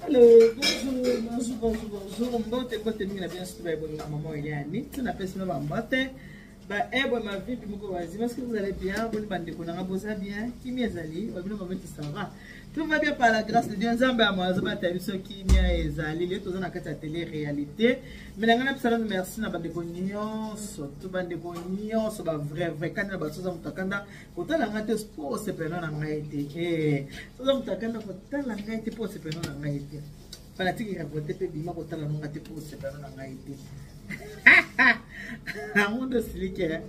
Allô, bonjour, bonjour, bonjour, bonjour. Mbote, mbote mingi na bino surtout ba ebonga maman Eliane. Tuna pesi na ba mbote. Ba ebwe ma vie moko wazi. Est-ce que vous allez bien? Boni bande ko nanga boza bien? Kimi ezali? Ba bino maman ça va. Tout va bien par la grâce de Dieu. Nzambe ya mwazo ba ta biso kimia ezali. Le toza na kati ya télé réalité. Mais nanga na pesa merci na bande ko nyonso, tout bande ko nyonso ba vrai vrai kanda ba soza mutakanda kotala ngai te mpo osepela na ngai te eh, soza moto akanda kotala ngai te mpo osepela na ngai te fanatike revolte mpe bima kotala na ngai te mpo osepela na ngai te yango nde osiliki eh.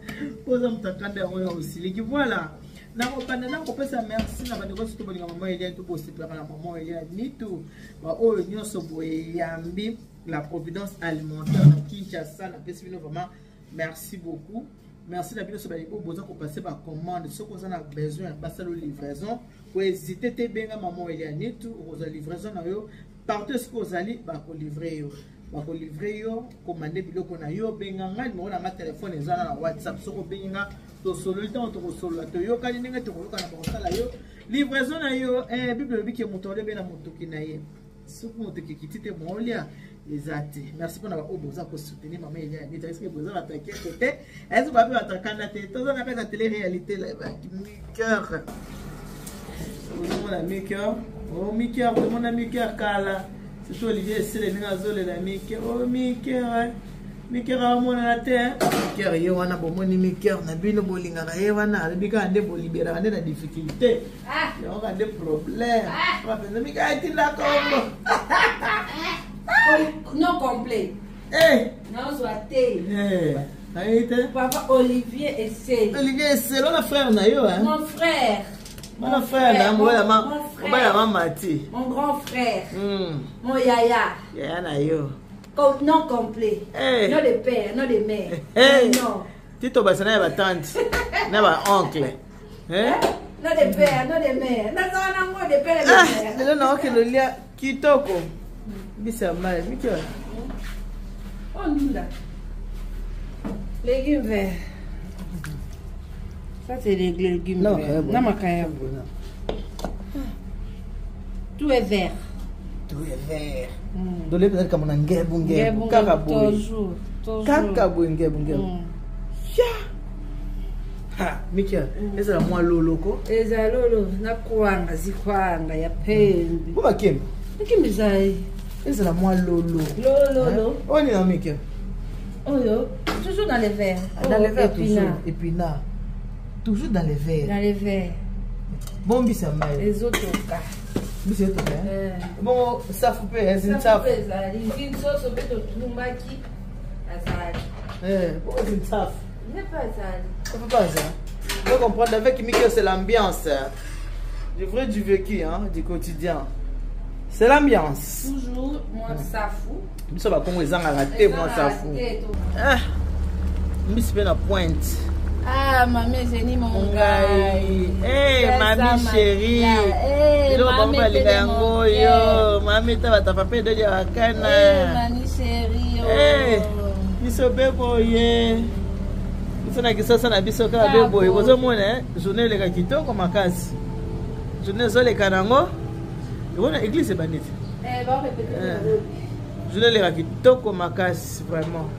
mpo oza moto akanda yango ya osiliki voilà nakobanda nakopesa merci na bandeko nyonso to bolinga mama eliane to bosepelaka na mama eliane nitu baoyo nyonso boyambi la providence alimentaire na kinshasa napesi bino vraiment merci beaucoup merci na bino so baye oyo boza kopase bacommande soki oza na besoin basala livraison kohésite te benga mama elianitu okozwa livraison na yo partout esika ozali bakolivre yo bakolivre yo komande biloko na yo benga ngai nimero na nga telefone eza na whatsapp soki obengi nga tosololi ntango tokosolola toyokani ndenge tokoyokana bakosala yo livraison na yo eh, bible elobi ke moto alebe na motoki na ye soki moto ekekiti te molia eza te merci mpona baoyo boza kosoutenir mama elia ya nita eske boza bato ya keto te esi bape bato ya kanda te toza na kati ya tele réalité micœur ozomona micœur o oh, micœur tomona micœur kala surtout olivier esele ndenge azolela micœur o oh, micœur micœur aomonana te micœur ye wana bomoni micœur na bino bolingaka ye wana alobi kaka nde boliberaka nde na difficulté Ah. yango ka nde problème ah. mpenza mika etinda kombo non complet eh. nazwa te eh. nayebi te papa olivier eseli olivier eseli wana frère na yo mon frère wana frère na mobali ya mamati mon grand frère mon yaya yaya na yo non complet eh. non de père non de mère non tito basana ya batante na ba oncle Eh? Non de père, non de mère. Nazala nango de père et de ah, mère. Lelo na okende olia kitoko. Mbisi ya mai, miki wana. Oh ndunda. Légumes verts. Ça c'est les légumes verts. Na makayabo. Tout est vert. Tout est vert. Dole ezali kamona ngebu ngebu kaka boye. Kaka boye ngebu ngebu. Ya. Ha, Mikia, ezala mwa lolo ko. Ezala lolo na kwanga zikwanga ya pembe. Bo bakemba. Bakemba ezali. Ezala mwa lolo. Lolo. Oyo nini na Mikia? Oyo, toujours dans les verres. Ah, dans les verres toujours. Épinard. Toujours dans les verres. Dans les verres. Bon mbisi ya mai. Ezotoka. Mbisi etoka. Eh? Bongo safu mpe ezi nsafu. Ezali nsoso mpe totumbaki azali. Eh, bongo ezi nsafu. Ça peut pas ça. Vous comprendre avec Mika, c'est l'ambiance. Du vrai du vécu, hein, du quotidien. C'est l'ambiance. Toujours, moi, safou. Biso ba Congo ezangaka te moi safou. Ah. Mbisi pe na pointe. Ah, mamie Jenny Mongai. Eh, hey, mami chérie. Eh, Biloko bango balinga yango yo. Mami ta batapa pe dodi ya bakana. Eh, mami chérie. Oh. Eh, biso be boye. Biso na kisasa na biso kaka be boye. Bozomona eh, journée eleka kitoko makasi. Journée ezoleka nango. Ebona église ebandi te. Eh, ba répéter. Journée eleka kitoko makasi vraiment.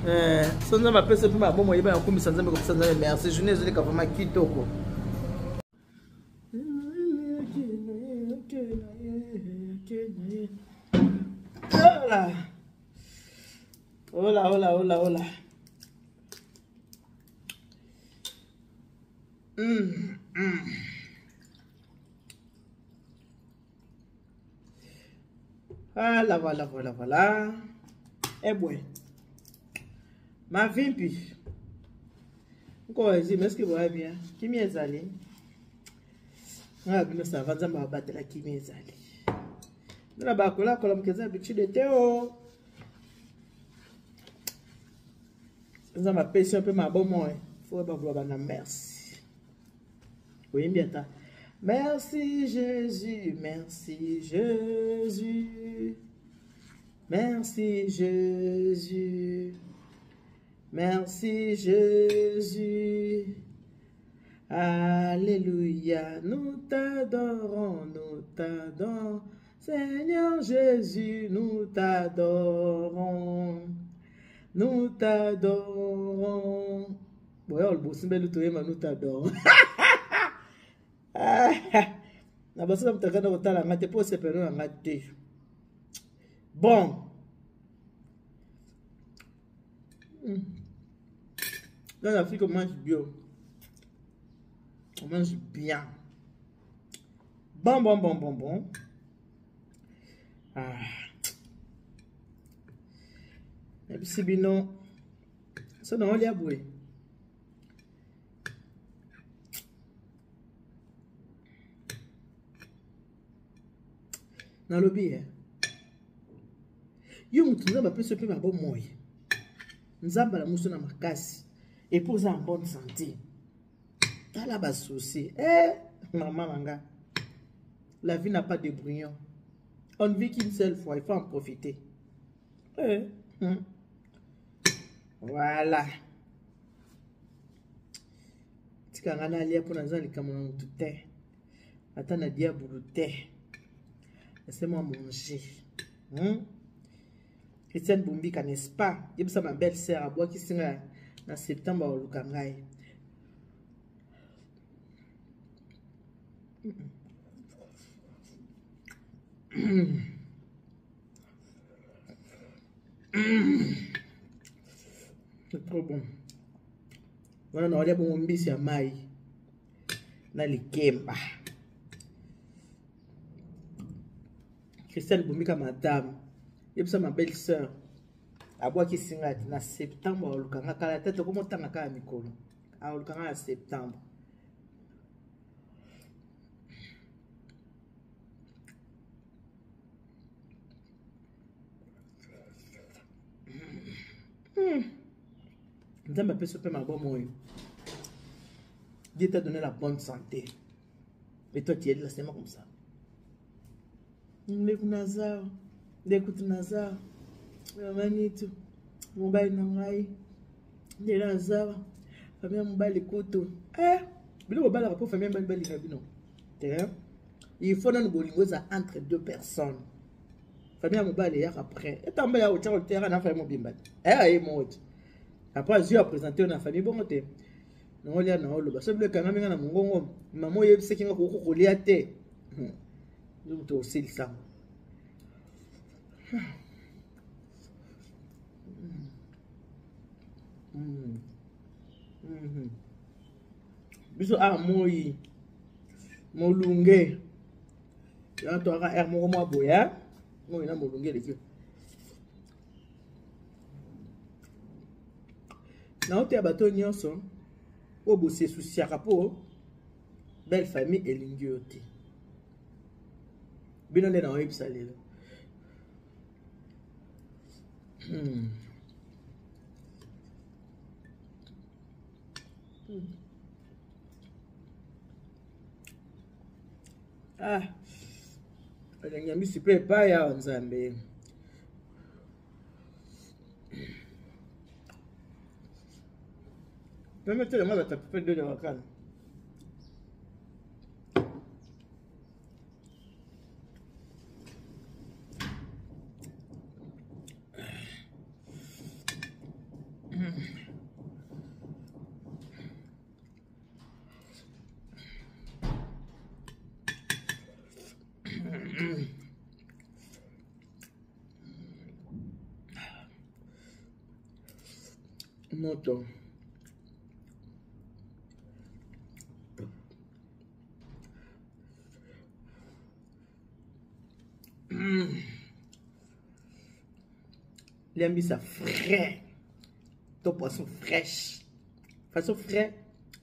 Eh, so nzambe apesi mpe mabongo oyeba ya kokumisa nzambe kopesa nzambe merci journée ezoleka vraiment kitoko Hola. Hola, hola, hola, hola. Voilà, voilà, voilà, voilà. Ebwe. Mavimpi. Nkozi, mais est-ce que vous allez bien? Kimi ezali? Nga bino ça va nzambe abatela kimi ezali. Nuna bakola kola mokeza habitude te o. Nzambe apesi yo mpe mabomo e. Faut bakoloba na merci. Oyembi ata. Merci Jésus, merci Jésus. Merci Jésus. Merci Jésus. Alléluia, nous t'adorons, nous t'adorons. Seigneur Jésus, nous t'adorons. Nous t'adorons. Boya olbosimbe toyemba nous t'adorons. Na basala moto akanda kotala nga te mpo osepelo na nga te. Bon. Dans l'Afrique, on mange bio. On mange bien. Bon, bon, bon, bon, bon. Ah. Nayebisi bino so na olia boye. Nalobi eh. Yo motu Nzambe apesi yo mpe babomoi. Nzambe alamusi na makasi. Et puis oza en bonne santé. Tala ba souci. Eh, maman na nga. La vie n'a pas de brouillon. On ne vit qu'une seule fois, il faut en profiter. Eh. Voilà. Tika nga nalia mpo naza likambo na motu te. Ata na diabulu te. Laissez-moi manger. Christiane Bombika, n'est-ce pas? Yebisa ma belle-sœur abwakisi nga na septembre aluka ngai. C'est trop bon. Wana na walia bongo mbisi ya mai na likemba. Christiane Bombika, madame, yebisa ma belle-sœur abwakisi nga na septembre aluka nga kala te, tokomotanga kaka mikolo aluka nga na septembre. Nzambe apesi mpe mabomo oyo. Dieu t'a donné la bonne santé. Et toi, tu es là seulement comme ça. Ndeko Nazar, ndeko Nazar, manitu, mobali na ngai, ndela Nazar, famille mobali kutu. Eh, biloko balaka po famille mobali balinga bino. Te, il faut nanu bolingo eza entre deux personnes. Famille mobali eyaka après. Etamba ya otia kotera na famille mobimba. Eh, aye moti. Après azwi a présenter na famille bongo te. Naolia na oloba. So biloko ekangami nga na mongongo, mama oyebisaki nga koko kolia te. Yo moto osilisa. Biso awa moi molunge yana toyaka aire moko mwa boye moi na molunge eleki. Naoteya bato nyonso oyo bosesusiaka mpo belle famille elingi yo te. Bino nde naoyebisa lelo. Ah, elengi ya mbisi mpe epai awa Nzambe. Pembe telema bato apepe de wakala. Moto. Liambisa frais to poisson fraîche, poisson frais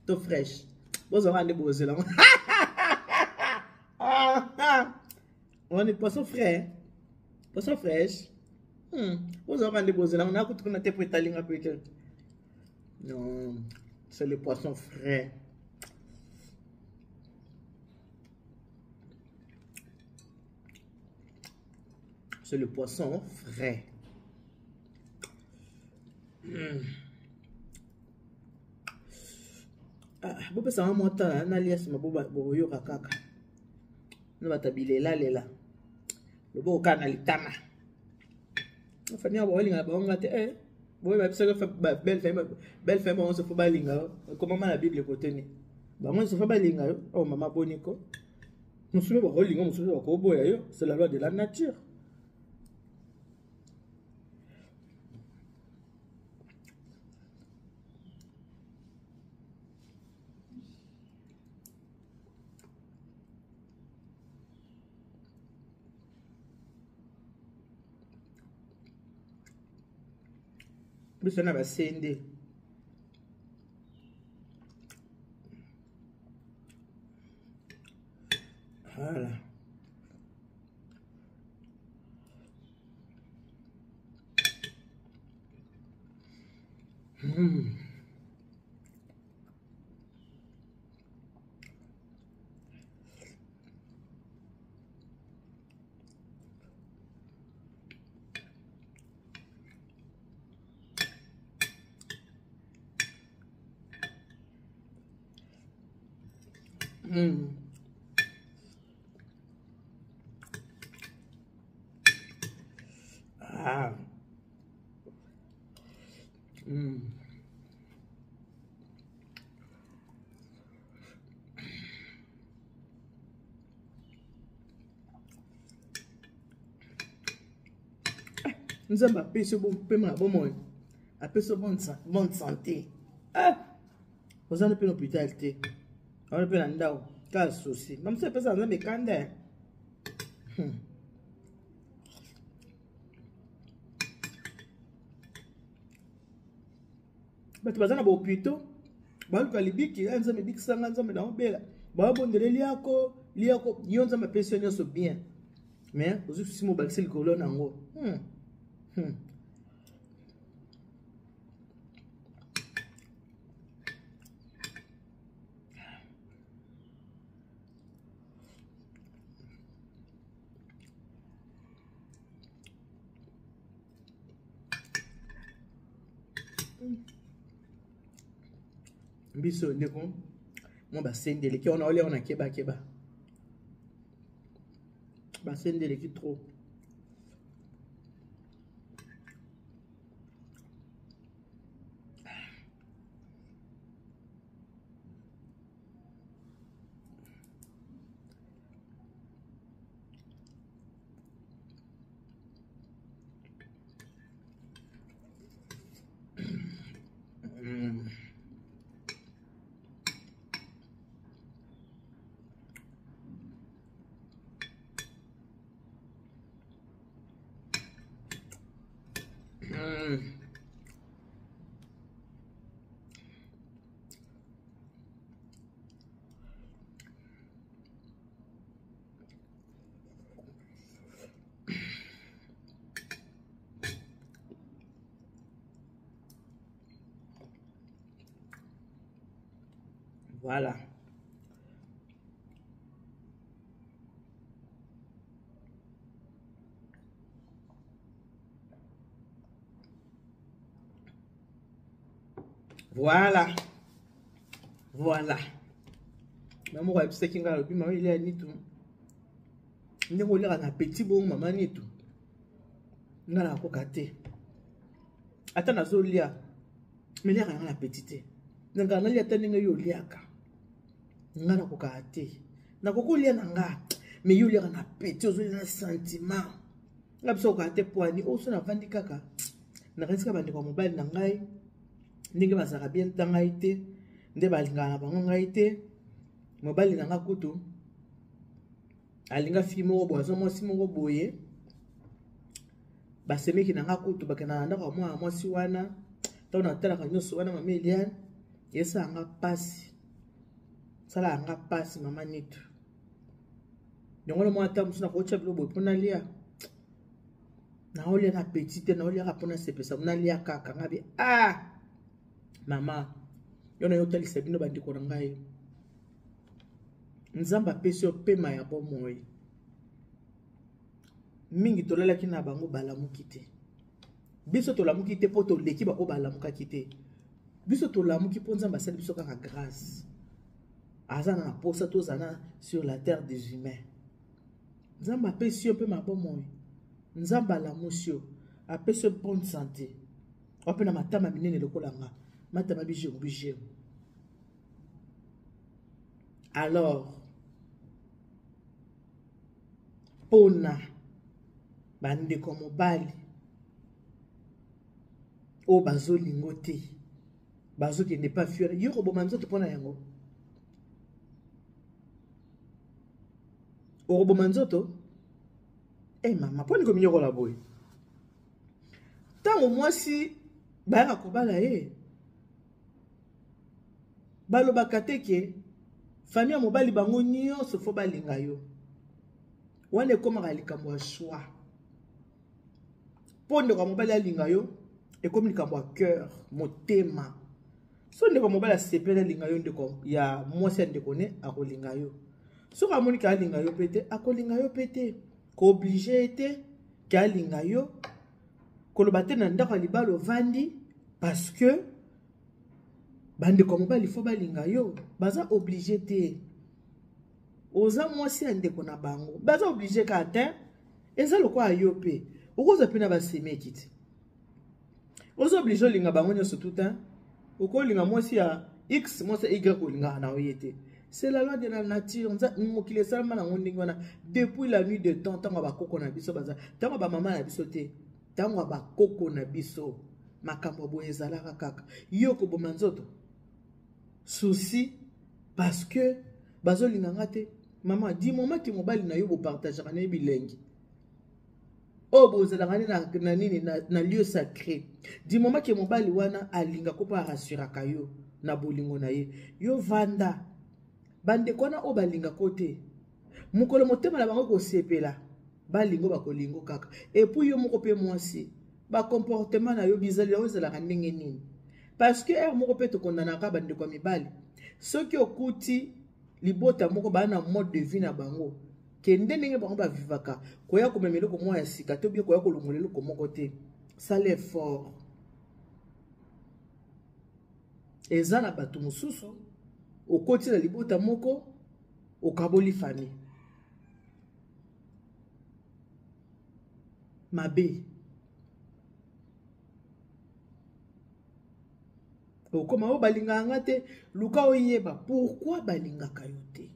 to fraîche. Bozwaka nde bozela wana poisson frais, poisson fraîche. Bozwaka nde bozela nakutu kuna te po etalinga pe te. Non, c'est le poisson frais. C'est le poisson frais. Ah, bopesanga mwa tala nalia nsima boyoka kaka na bato bilelalela. Loboko kaka na litama. Famille ya baolinga bango nga te eh. Boyeba biso ke belle famille, belle famille bango nyonso fo balinga yo. Ekomama na Bible kote ni. Bango nyonso fo balinga yo. Oh mama boniko. Mosusu mpe bakolinga, mosusu mpe bakoboya yo. C'est la loi de la nature. Biso na basende. Voilà. Ah. Nzambe apesi yo pema na bomoi, apesi yo bonne santé. Ah! Oza mpe na hôpital te, oza mpe na ndako, kaka souci. Mamosu epesaka Nzambe kanda. Bato baza na bahôpitaux baluka libiki, ya Nzambe ebikisanga, Nzambe naobela, babondele liako liako, yo Nzambe apesi yo nyonso bien, mais ozwi susi mobakisi likolo na yango. Biso ndeko mwa basende eleki wana, olia wana keba keba, basende eleki trop. Voilà. Voilà. Voilà. Maman ayebisaki ngai, alobi mama elia nitu ndenge oliaka na petit bongo, mama nitu, ngai nakoka te, ata nazolia meliaka ngai na petit te, nanga nalia ata ndenge yo oliaka, ngai nakokaka te, nakoki olia na nga, mais yo oliaka na petit, ozolia na sentiment. Ngai biso okaka te poani oyo so navandi kaka nakanisika bandeko ya mobali na ngai ndenge bazalaka bien ta ngai te, nde balingaka na bango ngai te. Mobali na nga kutu alinga fille moko boye, azwa mwasi moko boye, basemeki na nga kutu bakenda na ndako ya mwana mwasi wana. Ntango natalaka nyonso wana, mama Eliane, esala nga mpasi, esalaka nga mpasi mama Nitu. Yango na mwa ata mosusu nakotya bilo boye mpo nalia, naolia na petit te, naoliaka mpo nasepesa, nalia kaka nga bi. Ah mama, yo na yo otalisa bino bandeko na ngai, Nzambe apesi yo pema ya bomoi. Mingi tolalaki na bango balamuki te, biso tolamuki te mpo toleki baoyo balamukaki te. Biso tolamuki mpo Nzambe asali biso kaka grâce, aza na posa tozala sur la terre des humains. Nzambe apesi yo mpe mabomoi. Nzambe alamusi yo, apesi yo bonne santé. Wape na matama minene lokola nga, matama bijengu bijengu. Alors, pona bandeko mobali oyo bazolingo te bazokende pa fiore yo koboma nzoto mpo na yango okoboma nzoto e eh, mama mpo nini kominyokola boye ntango mwasi bayaka kobala ye balobaka te ke famille ya mobali bango nyonso fo balinga yo wana ekomaka likambo ya choix mpo ndeko ya mobali alinga yo ekomi likambo ya cœur motema so ndeko mobali asepeli alinga yo ndeko ya mwasi ya ndeko ne akolinga yo soki amoni ke alinga yo mpe te akolinga yo mpe te kooblige ye te ke alinga yo koloba te na ndako ya libala ovandi parce que bandeko ya mobali fo balinga yo baza oblige te oza mwasi ya ndeko na bango baza oblige kaka te eza lokola yo mpe okozwa mpe na basemeki te oza oblige olinga bango nyonso tout hein okolinga mwasi ya x mwasi ya y olingaka na yo ye te c'est la loi de la nature mokili esalama nango ndenge wana depuis la nuit de temps ntango ya bakoko na biso baza ntango ya bamama na biso te ntango ya bakoko na biso makambo ya boye ezalaka kaka yo koboma nzoto souci parce que bazolinga nga te mama di moment ke mobali na yo bopartageaka na ye bilengi oyo bozalaka nde na, na nini na, na lieu sacré du moment ke mobali wana alinga ko mpo arassuraka yo na bolingo na ye yo vanda bandeko wana oyo balingako te mokolo motema na bango kosepela balingo bakolingo kaka epuis yo moko mpe mwasi bacomportement na yo bizaleli yango ezalaka ndenge nini parce que heure moko mpe tokondanaka bandeko ya mibali soki okuti libota moko baa na mode de vie na bango kende ndenge bango bavivaka koya komema eloko moko ya sika to bie koya kolongola eloko moko te sala effort eza na bato mosusu okoti na libota moko okaboli famille mabe okoma oyo balingaka nga te luka oyeba pourkui balingaka yo te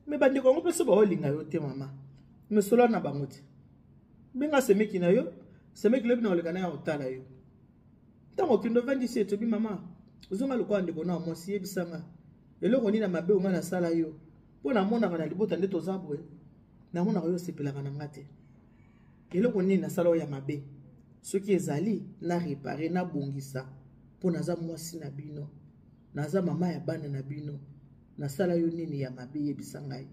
me bandeko yango mpe so baolinga yo te mama mesolo na bango te benga semeki na yo semeki lobi na oleka na ya kotala yo ntango okende ovandisi etobi mama ozonga lokola ndeko na mwasi yebisanga eloko nini na mabe onga nasala yo mpo namonaka na libota nde toza boye namonaka yo osepelaka na nga te eloko nini nasala oyo ya mabe soki ezali na repare nabongisa mpo naza mwasi na bino naza mama ya bana na bino nasala yo nini ya mabe yebisa ngai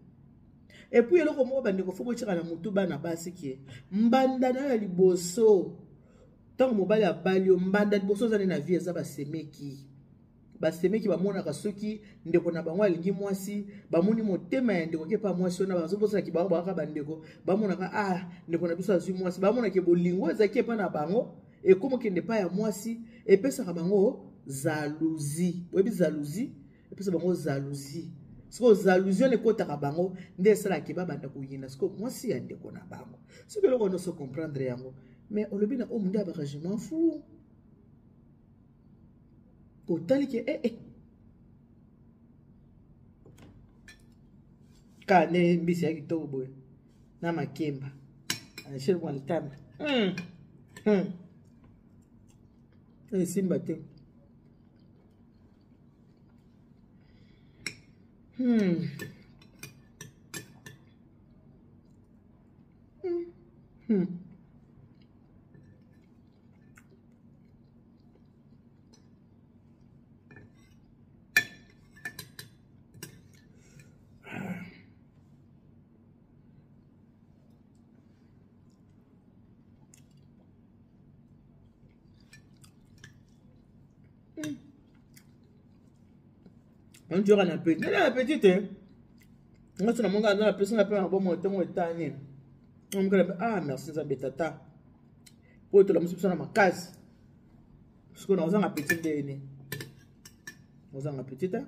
epuis eloko moko bandeko fo botyaka na motu bana basi ke mbanda na yo ya liboso ntango mobali abali yo mbanda liboso oza nde na vie eza basemeki basemeki bamonaka soki ndeko na bango alingi mwasi bamoni motema ya ndeko kepa mwasi wana bazobosanaki bango bakaka bandeko bamonaka ah ndeko na biso azwi mwasi bamonaka bolingo ezalaki epa na bango ekomokende epai ya mwasi epesaka bango jalousie boyebi jalousie epesa bango jalousie sikoyo jalousie wana ekotaka bango nde esalaka babanda koyina sikoyo mwasi ya ndeko na bango soki eloko nyonso comprendre yango mais olobi na oyo munde abaka je m'en fous otali ke eh, eh. kaka nde mbisi ya kitoko boye na makemba anshel mwa litama mm. mm. esimba te hmm. Hmm. Hmm. On dirait un appétit. Un appétit, hein. Nga so namonga aza napesi nga mpe na bomoi ntongo etani omokala ah merci nzambe tata po tolamusi biso na makasi sikoyo nakozanga appetit ndeni ozanga appetit te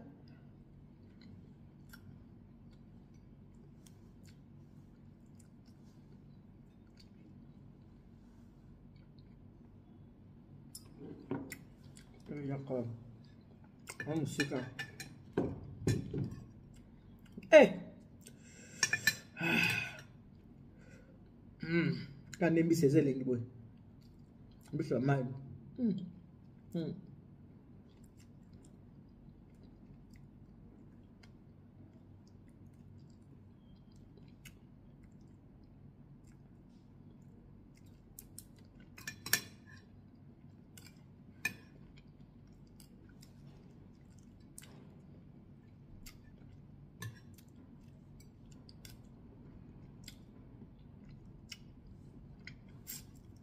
Yaka. Mosika. Eh! Kande mbisi eza elengi boye. Mbisi ya mai.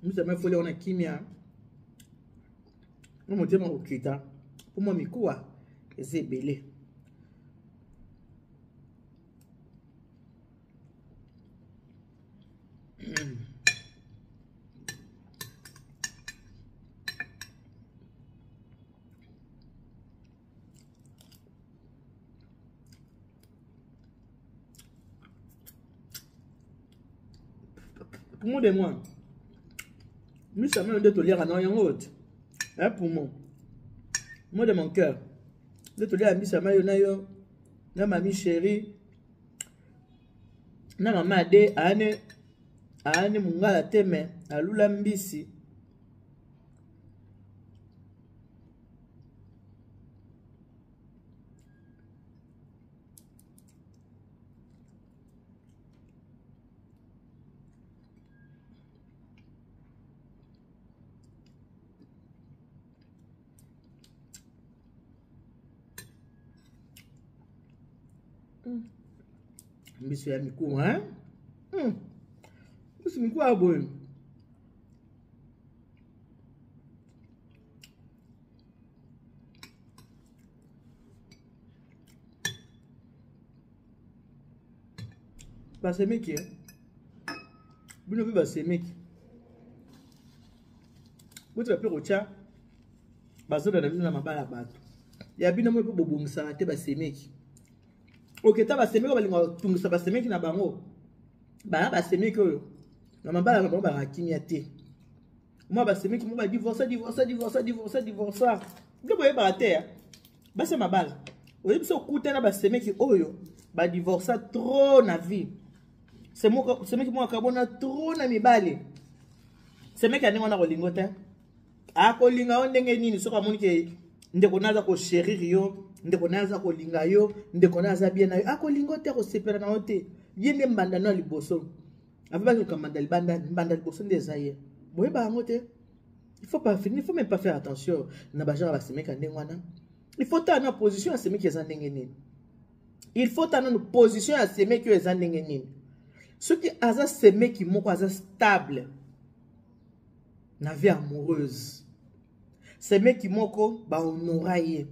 Misa foli wana kimia na motema kokita mpo mwa mikuwa eza ebele. Poumon de moi. Misa mino nde toliaka na yango te. Un poumon. Moi de mon cœur. Nde toliaka misa mayo na yo na mami chérie na mama ade aane aane mongala te me alula mbisi. Mbiso ya mikuwa, hein? Mbiso mikuwa boye. Basemeki, eh? Bino mpe basemeki botika mpe kotya bazoda na bino na mabala ya bato ya bino moi mpe bobongisaka te basemeki. Oketa basemeki oyo balingaka kotungisa basemeki na bango, baya basemeki oyo na mabala na bango baka kimia te. Mwa basemeki mo badivorce, divorce, divorce, divorce, divorce nde boyebaka te. Basi ya mabala, oyebi so okutana basemeki oyo badivorsa trop na vie, semeki moko akabona trop na mibali, semeki ya ndenge wana kolingo te. Akolinga yo ndenge nini soki amoni ke ndeko na aza kosherire yo, ndeko na aza kolinga yo, ndeko na aza bien na yo? Akolinga te, akosepela na yo te. Ye nde mbanda no ya liboso. Ape baluka mbanda libanda, mbanda liboso nde eza ye. Boyeba yango te. Il faut pas, il faut même pas faire attention na bagenre basemeki ya ndenge wana. Il faut tala na position ya semeki eza ndenge nini. Il faut tala nanu position ya semeki oyo eza ndenge nini. Soki aza semeki moko aza stable na vie amoureuse, semeki moko bahonora ye,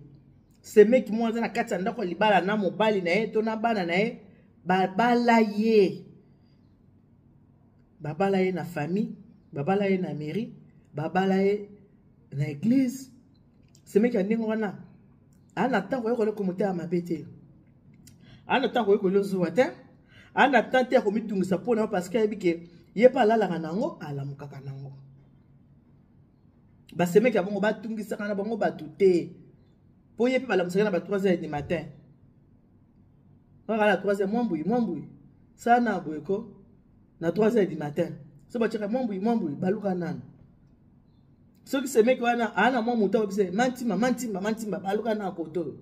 semeki moko aza na kati ya ndako ya libala na mobali na ye to na bana na ye, babala ye, babala ye na famille, babala ye na mairie, babala ye na église, semeki ya ndenge wana aa na ntango oyekola komotema mabe te, aa na ntango oyekola ozuwa te, aa na ntan te ya komitungisa mpo na yo, parce que ayebi ke ye mpe alalaka nango, alamukaka nango. Basemeki ya bongo batungisaka na bango bato te, mpo ye mpe balamusaka na ba 3 heures du matin, kaka na 3 heures, mwambui mwambui sala na boye ko na 3 heures du matin, so batiaka mwambui mwambui baluka nanu. Soki semeki wana aa na mwa moto akobisa mantimba mantimba mantimba baluka na koto oyo.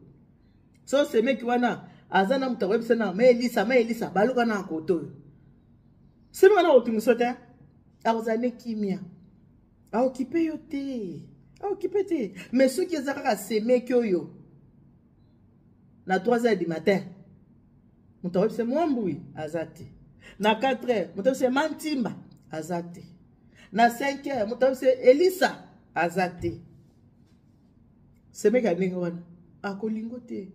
So semeki wana aza na moto akoyebisa na maelisa maelisa baluka na koto oyo. Semeki wana akotungisa te, akozala ne kimia, aokipe yo te, aokipe te. Mais soki eza kaka semeki oyo na 3 heures du matin moto akoyebisa mwambui aza te, na 4 heures moto akoyebisa mantimba aza te, na 5 heures moto akoyebisa elisa aza te, semeki ya ndenge wana akolingo te.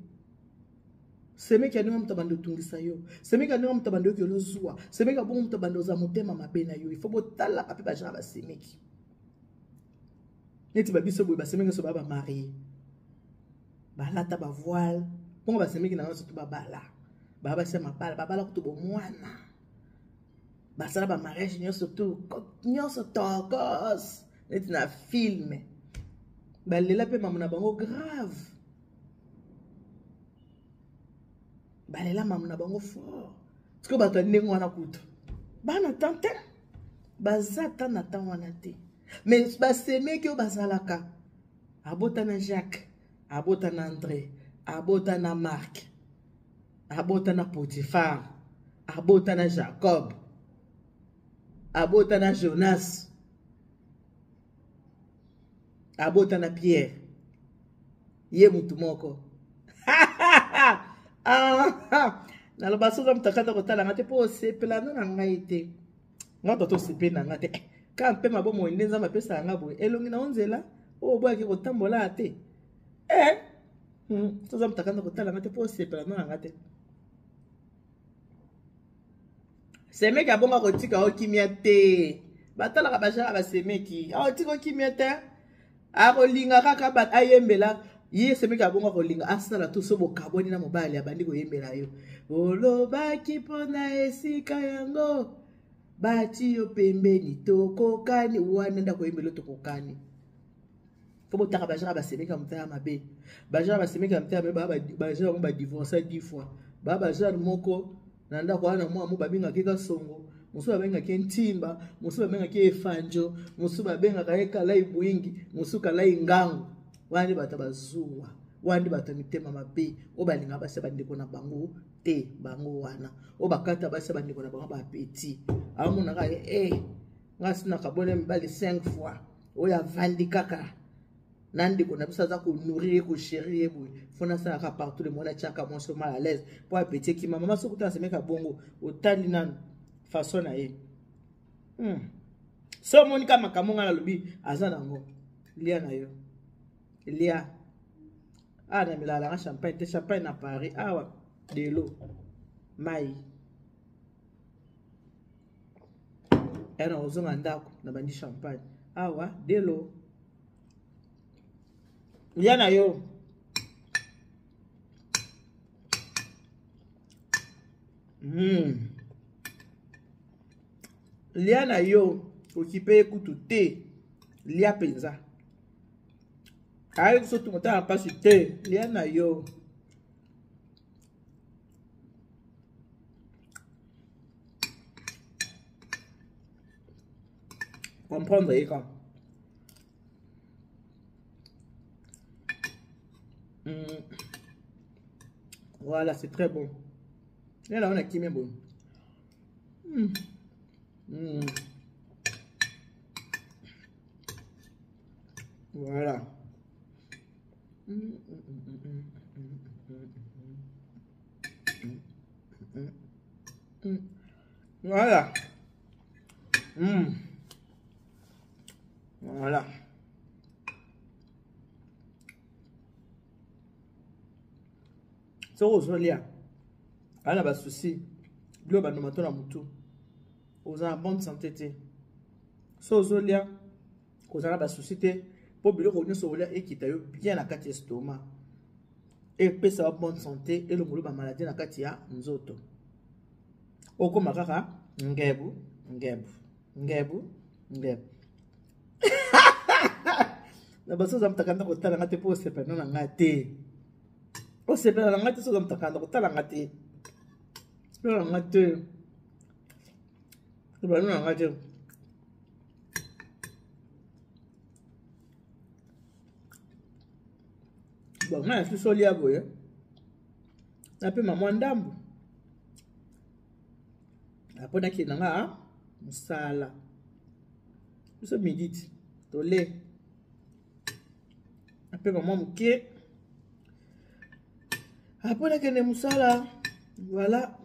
Semeki ya ndenge moto abandi otungisa yo, semeki ya ndenge moto abandi okelo zuwa, semeki ya bongo moto abandi oza motema mabe na yo. Il faut botalaka mpe bagenre basemeki neti babiso boye. Basemeki nyonso baa bamarie, balata bavoile bongo. Basemeki na nyonso to babala, baa basi ya mabala, babala kutu bomwana, basala bamariage nyonso tu nyonso tokos neti na filme. Balela mpe mamu na bango grave. Balela mamu na bango fort. Sikoyo bato ya ndenge wana kutu bana temps te, baza ta na temps wana te. Mais basemeki oyo bazalaka, abota na Jacques, abota na André, abota na Marc, abota na Potiphar, abota na Jacob, abota na Jonas, abota na Pierre. Ye mutu moko. Naloba soza moto akata kotala nga te mpo osepela no na ngai te. Nga toto osepeli na nga te. Ka mpe mabomoi nde Nzambe apesaka nga boye. Elongi na yo nzela oyo oboyaki kotambola te. Soza moto akata kotala nga te mpo osepela no na nga te. Semeki abonga kotika yo kimia te. Batalaka bajara basemeki. Akotika yo kimia te. Akolinga kaka ayembela ye. Semeki abonga kolinga asala to so bokabwani na mobali abandi koyembela yo. Olobaki mpona esika yango bati yo pembeni tokokani wana ndako oyembela tokokani. Fo botaka bajara basemeki ya motala mabe. Bajara basemeki ya motala mabe, bajara bango badivorce 10 fois. Ba bajara moko na ndako wana mwa mo babengaki kasongo, mosusu babengaki ntimba, mosusu babengaki efanjo, mosusu babengaka ye kalai bwingi, mosusu kalai ngangu. Wana nde bato bazuwa, wana nde bato ya mitema mabe oyo balingaka basi ya bandeko na bango te. Bango wana oyo bakata basi ya bandeko na bango bapeti. Amonaka ye nga si nakabona mibali 5 fois oyo avandi kaka na ndeko na biso aza konourrir ye, kochérir ye boye. Fo nasalaka partout le monde atiaka mwasi mal à l'aise mpo apeti ekima. Mama soki otala semeka bongo, otali nanu façon na ye. So omoni ka makambo ngai nalobi aza nango, lia na yo, lia. Awa na melalanga champagne te, champagne na Paris awa delo mai ya na kozonga ndako na bandi champagne awa delo. Lia na yo. Lia na yo, okipe ye kutu te. Lia mpenza. Ayi biso tumotala mpasi te. Lia na yo. Comprendre ye kaka. Voilà, c'est très bon. Et là, on a qui met bon. Voilà. Voilà. Voilà. Soki ozolia aza na basusi bilo bandoma to na motu, oza na bonne santé te. So ozolia kozala na basusi te mpo biloko nyonso olia ekita yo bien na kati ya estomac, epesa yo bonne santé, elongolo bamaladie na kati ya nzoto. Okoma kaka ngebu ngebu ngebu ngebu. Na baso oza motakanda kotala nga te mpo osepela na nga te, osepela na nga te. So oza motakanda kotala nga te, osepela na nga te, osepela na nga te. Bon, nga na susu olia boye, napema mwa ndambu apo nakende nga mosala. Biso midi ti tole, napema mwa moke apo nakende mosala. Voilà.